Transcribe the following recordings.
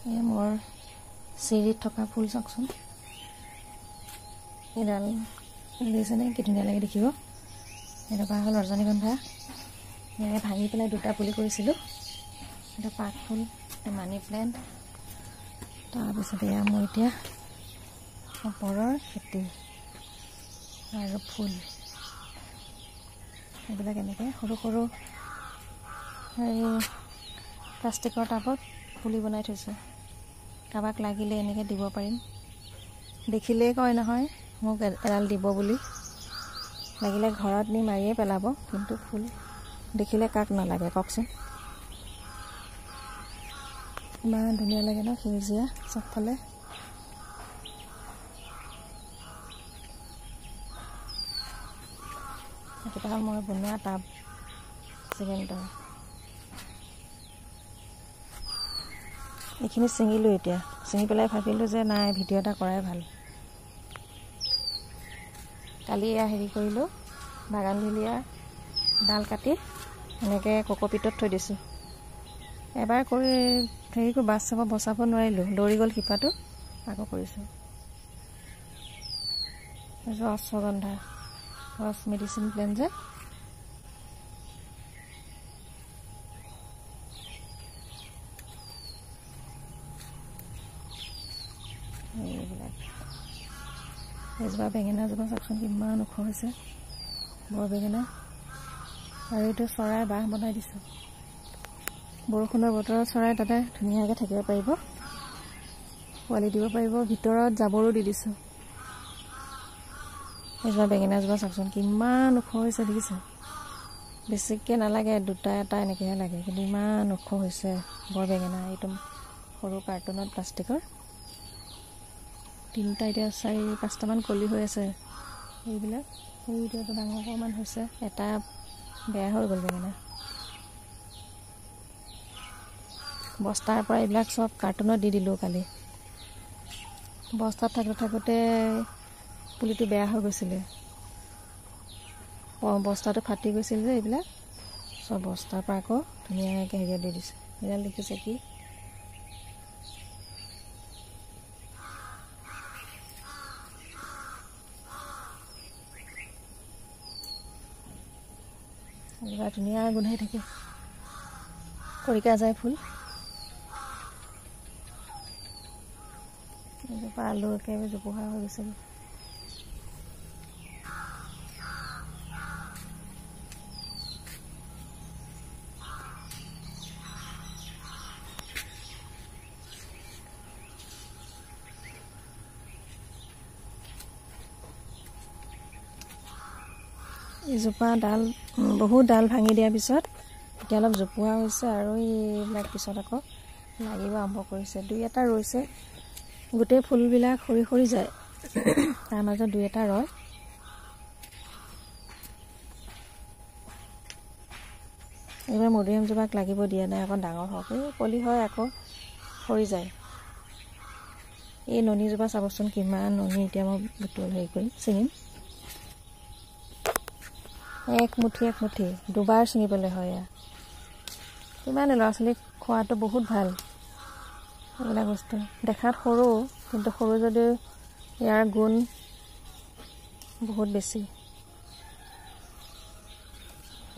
এই মোৰ চিৰিত থকা ফুল চাওকচোন, এইডাল দেখিছেনে কি ধুনীয়া লাগে দেখিব। এনেকুৱা হ'ল ৰজনীগন্ধা, ইয়াৰে ভাঙি পেলাই দুটা পুলি কৰিছিলোঁ। এটা পাত ফুল, মানি প্লেণ্ট। তাৰপিছত এয়া মোৰ এতিয়া ওপৰৰ খেতি আৰু ফুল এইবিলাক এনেকৈ সৰু সৰু এই প্লাষ্টিকৰ টাবত পুলি বনাই থৈছোঁ। কাৰোবাক লাগিলে এনেকৈ দিব পাৰিম। দেখিলেই কয় নহয় মোক এডাল দিব বুলি, লাগিলে ঘৰত নি মাৰিয়ে পেলাব, কিন্তু ফুল দেখিলে কাক নালাগে কওকচোন। ইমান ধুনীয়া লাগে ন সেউজীয়া চবফালে। এইকেইটা হ'ল মই বনোৱা টাব চিমেণ্টৰ। এইখিনি ছিঙিলোঁ, এতিয়া ছিঙি পেলাই ভাবিলোঁ যে নাই ভিডিঅ' এটা কৰাই ভাল। কালি এয়া হেৰি কৰিলোঁ, বাগানভিলিয়া ডাল কাটি এনেকৈ কক'পিটত থৈ দিছোঁ। এবাৰ কৰি হেৰি কৰি বচাব নোৱাৰিলোঁ, দৌৰি গ'ল শিপাটো, আকৌ কৰিছোঁ। অশ্বগন্ধা গছ মেডিচিন প্লেণ্ট যে, এইবিলাক। এজোপা বেঙেনা জোপা চাওকচোন কিমান ওখ হৈছে, বৰ বেঙেনা। আৰু এইটো চৰাই বাহ বনাই দিছোঁ, বৰষুণৰ বতৰত চৰাই তাতে ধুনীয়াকৈ থাকিব পাৰিব, পোৱালি দিব পাৰিব। ভিতৰত জাবৰো দি দিছোঁ। এজোপা বেঙেনা জোপা চাওকচোন কিমান ওখ হৈছে দেখিছে। বেছিকৈ নালাগে, দুটা এটা এনেকৈহে লাগে, কিন্তু ইমান ওখ হৈছে বৰ বেঙেনা। এইটো সৰু কাৰ্টুনত প্লাষ্টিকৰ তিনিটা, এতিয়া 4-5টামান কলি হৈ আছে। এইবিলাক এইটো এটা ডাঙৰ অকণমান হৈছে, এটা বেয়া হৈ গ'ল বেঙেনা। বস্তাৰ পৰা এইবিলাক চব কাৰ্টুনত দি দিলোঁ কালি। বস্তাত থাকোঁতে থাকোঁতে পুলিটো বেয়া হৈ গৈছিলে, বস্তাটো ফাটি গৈছিল যে, এইবিলাক চব বস্তাৰ পৰা আকৌ ধুনীয়াকৈ হেৰিয়ত দি দিছে। এইডাল দেখিছে কি এইবাৰ ধুনীয়া গোন্ধাই থাকে, খৰিকা যায় ফুল। এজোপা আলু একেবাৰে জোপোহা হৈ গৈছে। এজোপা ডাল বহুত ডাল ভাঙি দিয়াৰ পিছত এতিয়া অলপ জোপোহা হৈছে, আৰু এইবিলাক পিছত আকৌ লাগিব আৰম্ভ কৰিছে। দুই এটা ৰৈছে, গোটেই ফুলবিলাক সৰি সৰি যায়, তাৰ মাজত দুই এটা ৰয়। এইবাৰ মধুৰিআমজোপাক লাগিব দিয়া নাই, অকণ ডাঙৰ হওক, এই কলি হয় আকৌ সৰি যায়। এই ননীজোপা চাবচোন কিমান ননী, এতিয়া মই বুটল হেৰি কৰিম, ছিঙিম। এক মুঠি এক মুঠি দুবাৰ ছিঙিবলৈ হয়। এয়া কিমান ল'ৰা ছোৱালীক খোৱাটো বহুত ভাল এইবিলাক বস্তু। দেখাত সৰু, কিন্তু সৰু যদিও ইয়াৰ গুণ বহুত বেছি।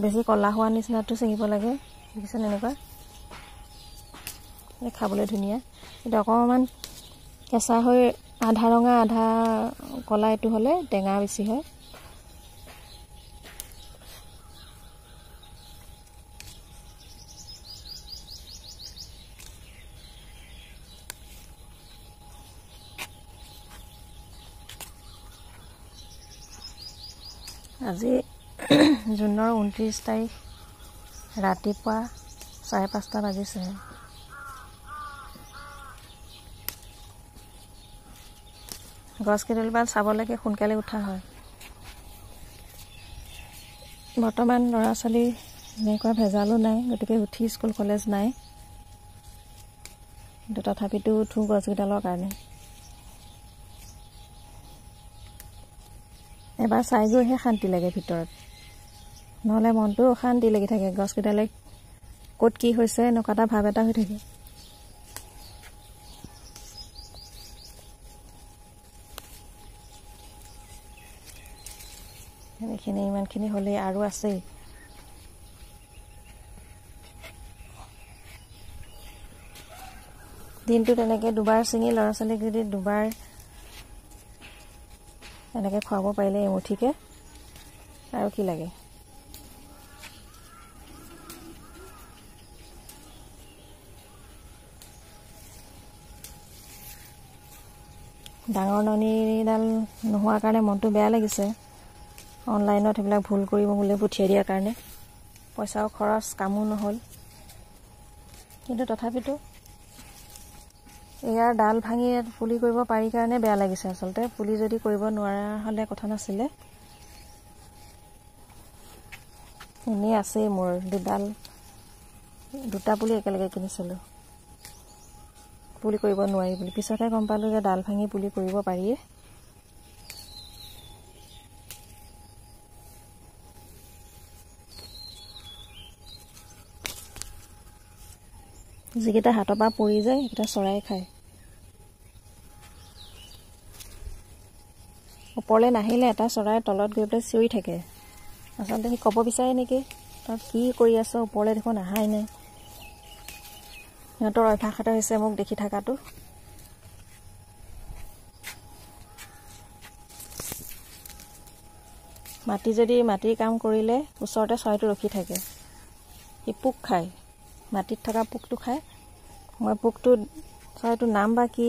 বেছি ক'লা হোৱা নিচিনাটো ছিঙিব লাগে, দেখিছেনে এনেকুৱা খাবলৈ ধুনীয়া। কিন্তু অকণমান কেঁচা হৈ আধা ৰঙা আধা ক'লা এইটো হ'লে টেঙা বেছি হয়। আজি জুনৰ 29 তাৰিখ ৰাতিপুৱা 5:30 বাজিছে। গছ কেইডালমান চাবলৈকে সোনকালে উঠা হয়। বৰ্তমান ল'ৰা ছোৱালী এনেকুৱা ভেজালো নাই, গতিকে উঠি স্কুল কলেজ নাই, কিন্তু তথাপিতো উঠোঁ গছকেইডালৰ কাৰণে। এবাৰ চাই গৈহে শান্তি লাগে ভিতৰত, নহ'লে মনটো অশান্তি লাগি থাকে। গছকেইডালে ক'ত কি হৈছে এনেকুৱা এটা ভাৱ এটা হৈ থাকে। এইখিনি ইমানখিনি হ'লেই আৰু আছেই। দিনটো তেনেকৈ দুবাৰ ছিঙি ল'ৰা ছোৱালীক যদি দুবাৰ এনেকৈ খুৱাব পাৰিলে এমুঠিকৈ আৰু কি লাগে। ডাঙৰ ননীডাল নোহোৱাৰ কাৰণে মনটো বেয়া লাগিছে। অনলাইনত সেইবিলাক ভুল কৰি মোলৈ পঠিয়াই দিয়াৰ কাৰণে পইচাও খৰচ, কামো নহ'ল। কিন্তু তথাপিতো ইয়াৰ ডাল ভাঙি পুলি কৰিব পাৰি কাৰণে বেয়া লাগিছে। আচলতে পুলি যদি কৰিব নোৱাৰা হ'লে কথা নাছিলে। এনেই আছেই মোৰ দুডাল, দুটা পুলি একেলগে কিনিছিলোঁ পুলি কৰিব নোৱাৰি বুলি। পিছতহে গম পালোঁ যে ডাল ভাঙি পুলি কৰিব পাৰিয়ে। যিকেইটা হাতৰ পৰা পৰি যায় সেইকেইটা চৰাই খায়। ওপৰলৈ নাহিলে এটা চৰাই তলত গৈ পেলাই চিঞৰি থাকে। আচলতে সি ক'ব বিচাৰে নেকি, তই কি কৰি আছ, ওপৰলৈ দেখোন অহাই নাই। সিহঁতৰ অভ্যাস এটা হৈছে মোক দেখি থকাটো। মাটি যদি মাটিৰ কাম কৰিলে ওচৰতে চৰাইটো ৰখি থাকে, সি পোক খায়, মাটিত থকা পোকটো খায়। মই পোকটো, চৰাইটোৰ নাম বা কি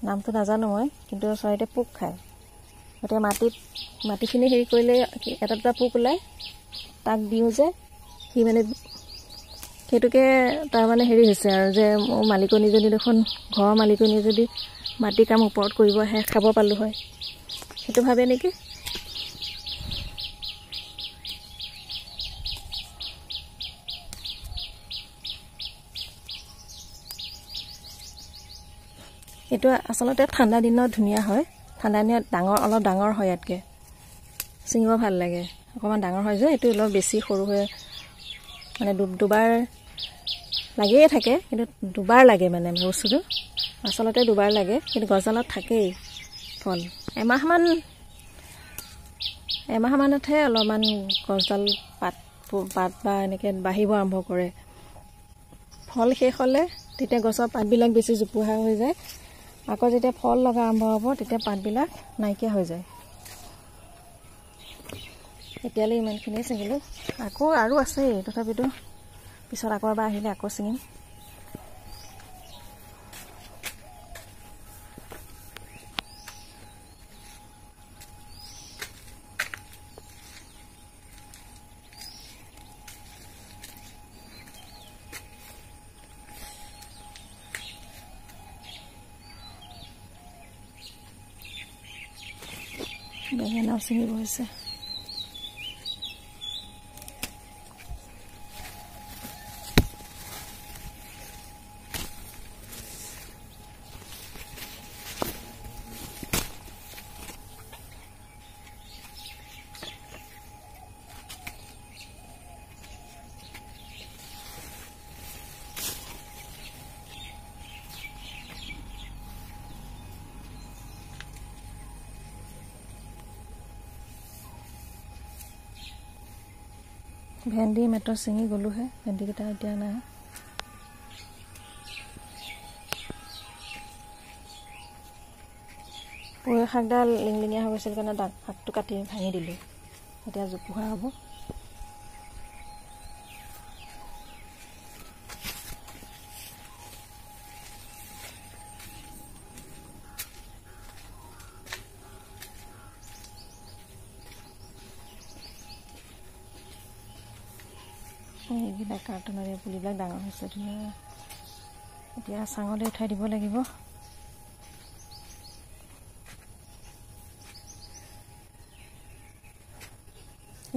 নামটো নাজানো মই, কিন্তু চৰাইটোৱে পোক খায়। গতিকে মাটিখিনি হেৰি কৰিলে এটা দুটা পোক ওলায়, তাক দিওঁ যে সি মানে সেইটোকে তাৰমানে হেৰি হৈছে আৰু যে মোৰ মালিকনীজনী দেখোন, ঘৰৰ মালিকনী যদি মাটিৰ কাম ওপৰত কৰিব আহে খাব পালোঁ হয়, সেইটো ভাবে নেকি। এইটো আচলতে ঠাণ্ডা দিনত ধুনীয়া হয়। ঠাণ্ডা দিনত ডাঙৰ, অলপ ডাঙৰ হয় ইয়াতকৈ, ছিঙিব ভাল লাগে। অকণমান ডাঙৰ হয় যে, এইটো অলপ বেছি সৰু হৈ মানে দুবাৰ লাগিয়ে থাকে, কিন্তু দুবাৰ লাগে মানে বস্তুটো আচলতে দুবাৰ লাগে, কিন্তু গছডালত থাকেই ফল। এমাহমানতহে অলপমান গছডাল পাত পাত বা এনেকৈ বাঢ়িব আৰম্ভ কৰে। ফল শেষ হ'লে তেতিয়া গছৰ পাতবিলাক বেছি জোপোহা হৈ যায়। আকৌ যেতিয়া ফল লগা আৰম্ভ হ'ব তেতিয়া পাতবিলাক নাইকিয়া হৈ যায়। এতিয়ালৈ ইমানখিনিয়ে ছিঙিলোঁ, আকৌ আৰু আছেই, তথাপিতো পিছত আকৌ এবাৰ আহিলে আকৌ ছিঙিম। বেঙেনাও ছিঙিব হৈছে। ভেন্দি মাত্ৰ ছিঙি গ'লোহে, ভেন্দিকেইটা এতিয়া নাই। পুৰৈ শাকডাল লিংলিঙীয়া হৈ গৈছিল কাৰণে শাকটো কাটি ভাঙি দিলোঁ, এতিয়া জোপোহা হ'ব। এইবিলাক কাৰ্টুনৰে পুলিবিলাক ডাঙৰ হৈছে ধুনীয়া। এতিয়া চাঙলৈ উঠাই দিব লাগিব।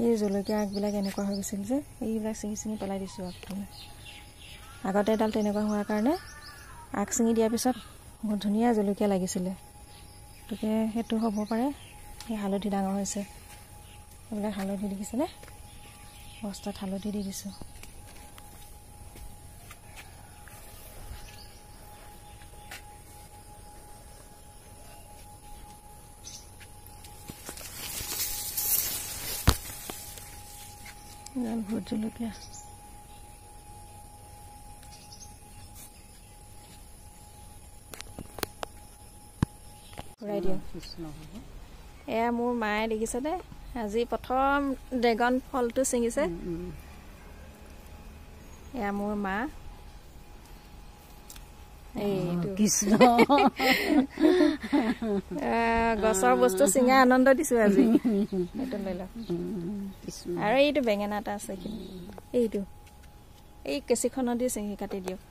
এই জলকীয়া আগবিলাক এনেকুৱা হৈ গৈছিল যে, এইবিলাক ছিঙি ছিঙি পেলাই দিছোঁ আগখিনি। আগতে এডাল তেনেকুৱা হোৱাৰ কাৰণে আগ ছিঙি দিয়াৰ পিছত বহুত ধুনীয়া জলকীয়া লাগিছিলে, গতিকে সেইটো হ'ব পাৰে। এই হালধি ডাঙৰ হৈছে, এইবিলাক হালধি দেখিছেনে, বস্তাত হালধি দি দিছোঁ। ভোট জলকীয়া। ঘূৰাই দিয়ক। এয়া মোৰ মায়ে দেখিছেনে আজি প্ৰথম ড্ৰেগন ফলটো ছিঙিছে। এয়া মোৰ মা। গছৰ বস্তু ছিঙা আনন্দ দিছো আজি। এইটো লৈ লওক। আৰু এইটো বেঙেনা এটা আছে, এইটো এই কেঁচিখনত দি ছিঙি কাটি দিয়ক।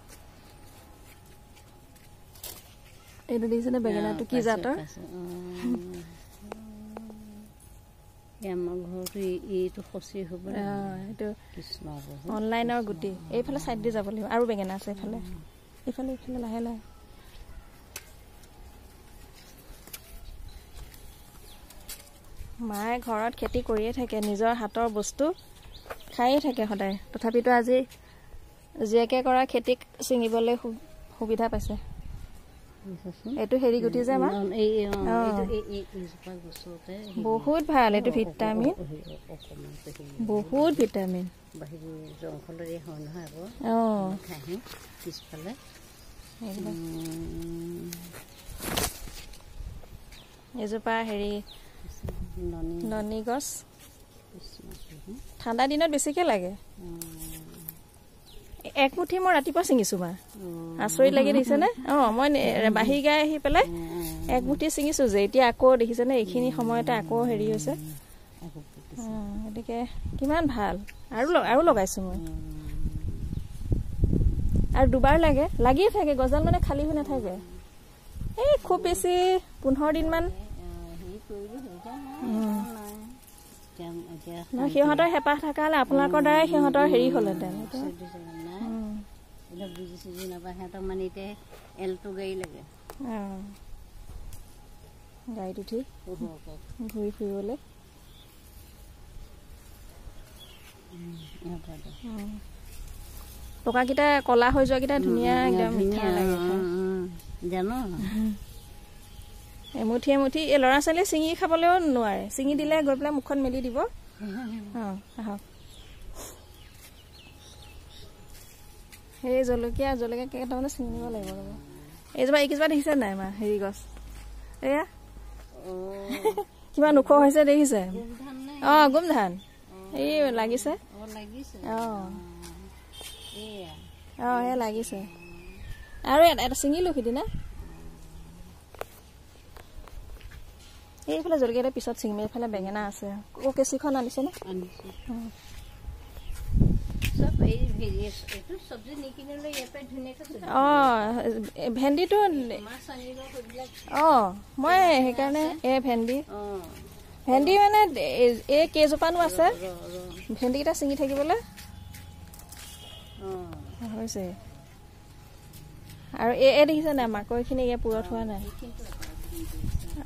এইটো দেখিছেনে বেঙেনাটো কি জাতৰ? অনলাইনৰ গুটি। এইফালে চাইড দি যাব লাগিব। আৰু বেঙেনা আছে এইফালে, এইফালে এইফালে লাহে লাহে। মায়ে ঘৰত খেতি কৰিয়ে থাকে, নিজৰ হাতৰ বস্তু খায়ে থাকে সদায়। তথাপিতো আজি জীয়েকে কৰা খেতিক ছিঙিবলৈ সুবিধা পাইছে। এইটো হেৰি গুটি যে মা, বহুত ভাল। এইটো ভিটামিন, বহুত ভিটামিন। এজোপা হেৰি ননী গছ, ঠাণ্ডা দিনত বেছিকে লাগে। একমুঠি মই ৰাতিপুৱা ছিঙিছো মা, আচৰিত লাগি দেখিছেনে? অঁ, মই বাঢ়ি গাই আহি পেলাই একমুঠি ছিঙিছো যে এতিয়া আকৌ দেখিছেনে এইখিনি সময়তে আকৌ হেৰি হৈছে। গতিকে কিমান ভাল। আৰু আৰু লগাইছো মই, আৰু দুবাৰ লাগে, লাগিয়ে থাকে গছডাল, মানে খালী হৈ নাথাকে। এই খুব বেছি 15 দিনমান। সিহঁতৰ হেঁপাহ থকা হ'লে আপোনালোকৰ দ্বাৰাই সিহঁতৰ হেৰি হ'লহেঁতেন। গাড়ীত উঠি ঘূৰি ফুৰিবলৈ। পকাকেইটা ক'লা হৈ যোৱাকেইটা ধুনীয়া, একদম মিঠা লাগে। জানো এমুঠি এমুঠি এই ল'ৰা ছোৱালীয়ে ছিঙি খাবলৈও নোৱাৰে, ছিঙি দিলে গৈ পেলাই মুখখন মেলি দিব। অঁ, আহক। সেই জলকীয়া জলকীয়া কেইটামানে ছিঙি নিব লাগিব ৰ'ব। এইজোপা এইকেইজোপা দেখিছে নাই মা? হেৰি গছ এয়া কিমান ওখ হৈছে দেখিছে? অঁ, গোমধান এই লাগিছে। অঁ অঁ, সেই লাগিছে। আৰু এটা ছিঙিলো সিদিনা। এইফালে জলকীয়া এটা পিছত ছিঙিম। এইফালে বেঙেনা আছে। কেঁচিখন আনিছেনে? অঁ, ভেন্দিটো অঁ, মই সেইকাৰণে এই ভেন্দি ভেন্দি মানে এই কেইজোপানো আছে ভেন্দিকেইটা ছিঙি থাকিবলৈ হৈছে। আৰু এই দেখিছে নাই মাকৈখিনি ইয়াত পুৰঠ হোৱা নাই।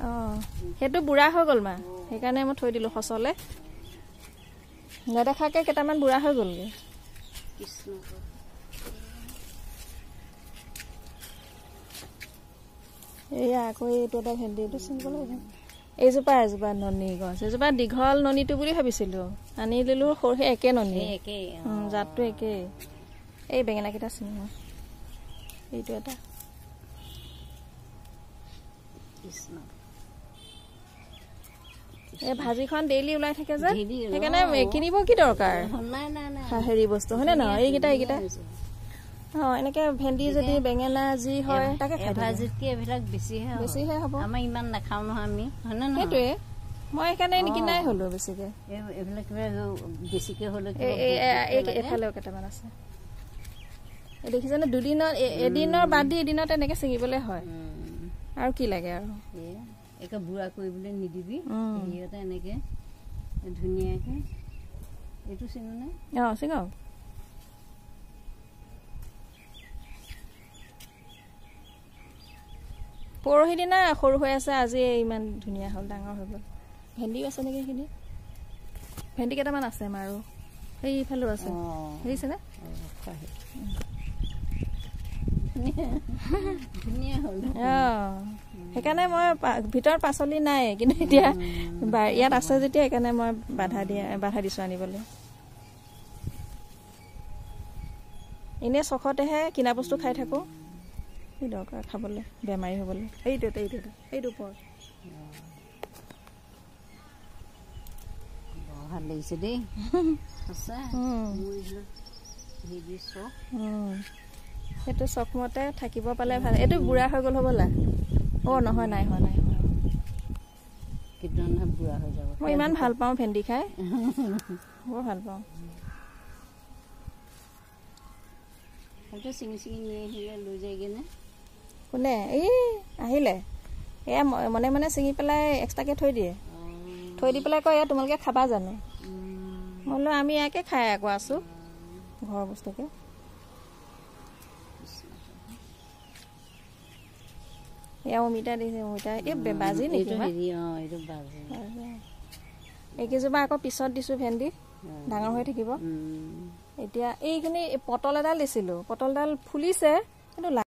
অঁ, সেইটো বুঢ়া হৈ গ'ল মা, সেইকাৰণে মই থৈ দিলোঁ সঁচলে। নেদেখাকৈ কেইটামান বুঢ়া হৈ গ'লগৈ। এয়া আকৌ এইটো এটা ভেন্দি, এইটো ছিঙিব লাগিব। এইজোপা এজোপা ননী গছ, এইজোপা দীঘল ননীটো বুলি ভাবিছিলোঁ, আনি দিলোঁ সৰু, সেই একে ননী, জাতটো একেই। এই বেঙেনাকেইটা ছিঙো। এইটো এটা এই ভাজিখন ডেইলি ওলাই থাকে যে, সেইকাৰণে কিনিব কি দৰকাৰ হেৰি বস্তু, হয়নে নহয়? এইকেইটা এইকেইটা অঁ, এনেকে ভেন্দি যদি বেঙেনা যি হয় তাকে ভাজিতকে এইবিলাক বেছিহে বেছিহে হ'ব। আমাৰ ইমান নাখাওঁ নহয় আমি, হয়নে নহয়? সেইটোৱে মই সেইকাৰণে নিকিনাই হ'লো বেছিকে। এইবিলাক কিবা বেছিকে হ'লে এইফালেও কেইটামান আছে। দেখিছেনে? দুদিনত এদিনৰ বাদ দি এদিনত এনেকে ছিঙিবলৈ হয়, আৰু কি লাগে আৰু। একে বুঢ়া কৰিবলৈ নিদিবি, সিহঁতে এনেকে ধুনীয়াকে। এইটো ছিঙোনে? অঁ, ছিঙক। পৰহি দিনা সৰু হৈ আছে, আজি ইমান ধুনীয়া হ'ল, ডাঙৰ হৈ গ'ল। ভেন্দিও আছে নেকি এইখিনি? ভেন্দি কেইটামান আছে আৰু সেইফালেও আছে, দেখিছেনে? অঁ, সেইকাৰণে মই ভিতৰত পাচলি নাই, কিন্তু এতিয়া ইয়াত আছে যেতিয়া সেইকাৰণে মই বাধা দিছোঁ আনিবলৈ। এনেই চখতেহে কিনা বস্তু খাই থাকোঁ, কি দৰকাৰ খাবলৈ, বেমাৰী হ'বলৈ। এইটো এটা, এইটো এটা, এইটো ওপৰত। বৰ ভাল লাগিছে দেই। সঁচা। মোৰ এইবিলাক হেৰি চখ। সেইটো চখমতে থাকিব পালে ভাল। এইটো বুঢ়া হৈ গ'ল হ'বলা। অ' নহয়, নাই হোৱা, নাই হোৱা। কেইদিনমানত বুঢ়া হৈ যাব। মই ইমান ভাল পাওঁ ভেন্দি খাই, বৰ ভাল পাওঁ। সেইটো ছিঙি ছিঙি নি আহিলে লৈ যায়গৈ নে? কোনে? এই আহিলে এয়া মনে মনে ছিঙি পেলাই এক্সট্ৰাকৈ থৈ দিয়ে। থৈ দি পেলাই কয়, এয়া তোমালোকে খাবা জানো? মই বোলো আমি ইয়াকে খাই আকৌ আছোঁ, ঘৰৰ বস্তুকে। এয়া অমিতা দিছে, অমিতা এই বাজি নেকি? এইটো হেৰি, অঁ, এইটো বাজি। এইকেইজোপা আকৌ পিছত দিছোঁ ভেন্দি, ডাঙৰ হৈ থাকিব। এতিয়া এইখিনি পটল এডাল দিছিলোঁ, পটলডাল ফুলিছে কিন্তু।